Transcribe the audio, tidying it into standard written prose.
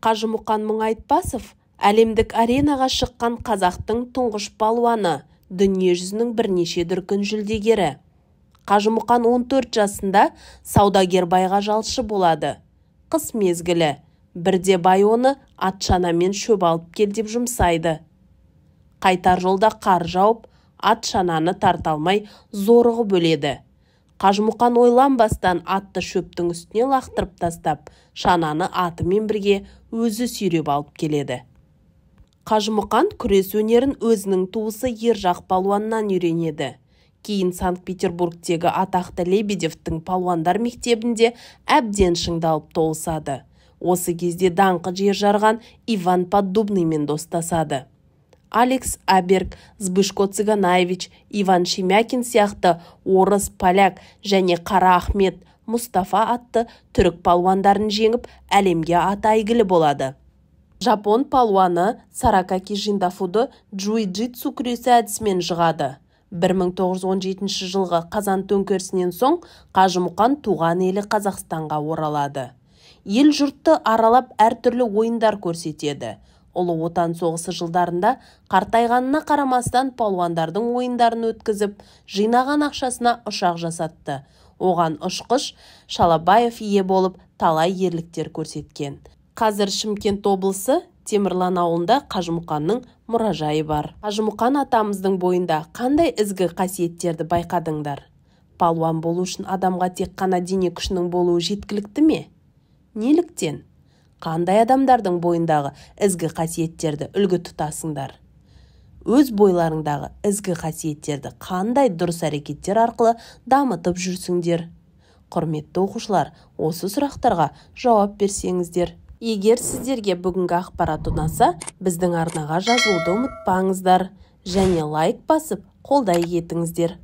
Қажымұқан Мұңайтпасов әлемдік аренаға шыққан қазақтың тұңғыш палуаны, дүниежүзінің бірнеше дүркін жүлдегері. Қажымұқан 14 жасында саудагер байға жалшы болады. Қыс мезгілі. Бірде бай оны ат-шанамен шөп алып кел деп жұмсайды. Қайтар жолда қар жауып, ат-шананы тарта алмай зорығып өледі. Қажымұқан ойланбастан атты шөптің үстіне лақтырып тастап, шананы атымен бірге өзі сүйреп алып келеді. Қажымұқан күрес өнерін өзінің туысы Ержақ палуаннан үйренеді. Кейін Санкт-Петербургтегі атақты Лебедевтің палуандар мектебінде әбден шыңдалып толысады. Осы кезде даңқы жер жарған Иван Поддубныймен достасады. Алекс Аберг, Збышко Цыганаевич, Иван Шемякин сияқты орыс, поляк және Қара Ахмет, Мұстафа атты түрік палуандарын жеңіп, әлемге аты әйгілі болады. Жапон палуаны Саракаки Жиндафуды джиу-джитсу күресі әдісімен жығады. 1917 жылғы қазан төңкерісінен соң Қажымұқан туған елі Қазақстанға оралады. Ел жұртты аралап әртүрлі ойындар көрсетеді. Ұлы Отан соғысы жылдарында қартайғанына қарамастан палуандардың ойындарын өткізіп, жинаған ақшасына ұшақ жасатты. Оған ұшқыш Шалабаев ие болып, талай ерліктер көрсеткен. Қазір Шымкент облысы Темірлан ауылында Қажымұқанның мұражайы бар. Қажымұқан атамыздың бойында қандай ізгі қасиеттерді байқадыңдар? Палуан болу үшін адамға тек қана дене күшінің болуы жеткілікті ме? Неліктен? Қандай адамдардың бойындағы ізгі қасиеттерді үлгі тұтасыңдар? Өз бойларыңдағы ізгі қасиеттерді қандай дұрыс әрекеттер арқылы дамытып жүрсіңдер? Құрметті оқушылар, осы сұрақтарға жауап берсеңіздер. Егер сіздерге бүгінгі ақпарат ұнаса, біздің арнаға жазылуды ұмытпаңыздар және лайк басып, қолдай кетіңіздер.